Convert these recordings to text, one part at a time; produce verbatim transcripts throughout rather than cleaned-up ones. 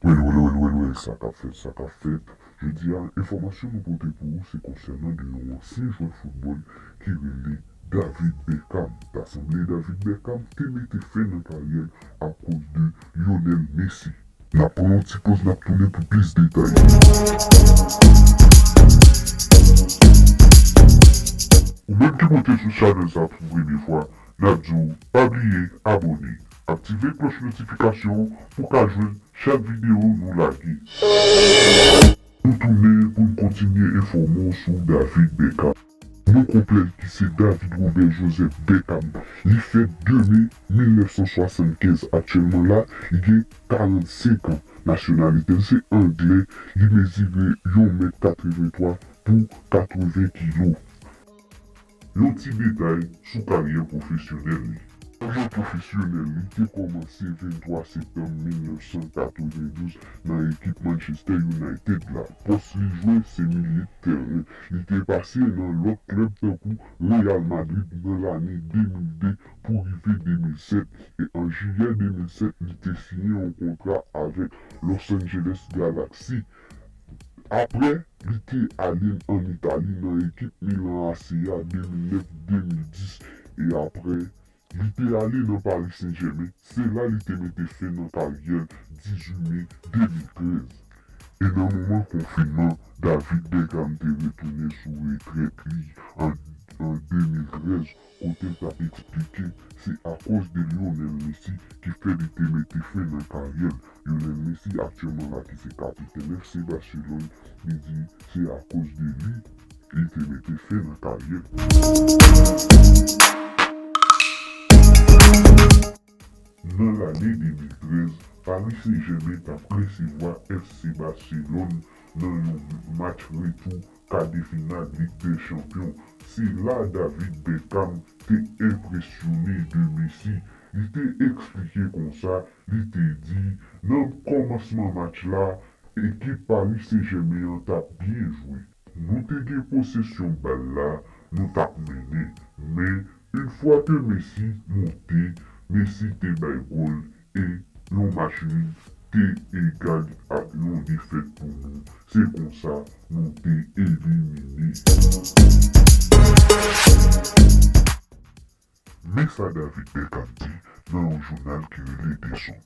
Well, well, well, well, well, sa k ap fèt, sa k ap fèt. Jodi a, enfòmasyon nou pote pou ou se konsènan de yon ansyen jwè foutbòl ki rele David Beckham. Ta sanble David Beckham te mete fen nan karyè l akoz de Lionel Messi. N ap pran yon ti poz, n ap tounen pou plis detay. Ou menm ki monte sou chanèl sa pou premye fwa, n ap di w pa bliye abòne, aktive klòch notifikasyon pou w ka jwenn chak videyo nou lage. Nou tounen pou n kontinye enfòme w sou David Beckham. Non konplè l ki se David Robert Joseph Beckham. Li fèt de me mil nèf san swasannkenz. Aktyèlman la, li gen karannsenk an. Nasyonalite l se anglè. Li mezire yon mèt katrevenntwa pou katreven kilo. Yon ti detay sou karyè pwofesyonèl li. Karyè pwofesyonèl li te kòmanse venntwa septanm mil nèf san katrevendouz nan ekip Manchester United la. Pòs li jwe se milye tèren. Li te pase nan lòt klèb tankou Real Madrid nan lane de mil de pou rive de mil sèt, e an jiyè de mil sèt, li te siyen yon kontra avèk Los Angeles Galaxy. Apre, li te ale ann Itali nan ekip Milan A C a de mil nèf de mil dis, e apre, li te ale nan Paris Saint-Germain. Se la li te mete fen nan karyè l dizuit me de mil trèz. E nan moman konfinman, David Beckham te retounen sou retrèt li an, an de mil trèz, kote l t ap eksplike se akoz de Lionel Messi ki fè li te mete fen nan karyè l. Lionel Messi aktyèlman la ki se kapitèn F C Barcelone, li di se akoz de li li te mete fen nan karyè l. Nan lane de mil trèz, Paris Saint-Germain t ap resevwa F C Barcelone nan yon match retou ka de final Lig dè Chanpyon. Se la David Beckham te enpresyone de Messi. Li te eksplike konsa, li te di, nan kòmansman match la, ekip Paris Saint-Germain an t ap byen jwe. Nou te gen posesyon bal la, nou t ap mennen. Men, yon fwa ke Messi monte, Messi te bay gòl e yon match nil te egal ak yon defèt pou nou. Se konsa, nou te elimine. Men sa David Beckham di nan yon jounal ki rele The Sun.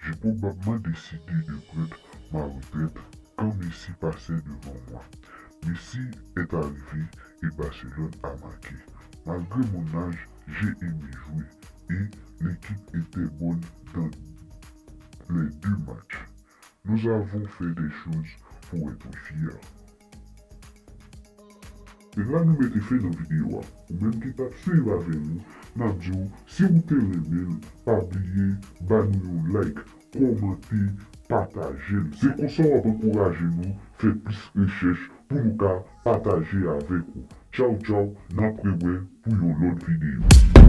J'ai probablement décidé de prendre ma retraite quand Messi passait devant moi. Messi est arrivé et Barcelone a marqué. Malgré mon âge, j'ai aimé jouer et l'équipe était bonne dans les deux matchs. Nous avons fait des choses pour être fiers. Se la nou mete fen nan videyo a. Ou menm ki t ap swiv avè nou, n ap di w, si w te renmen l, pa bliye ba nou yon like, kòmante, pataje l. Se konsa w ap ankouraje nou fè plis rechèch pou nou ka pataje avèk ou. Tchaw, tchaw, n ap rewè pou yon lòt videyo.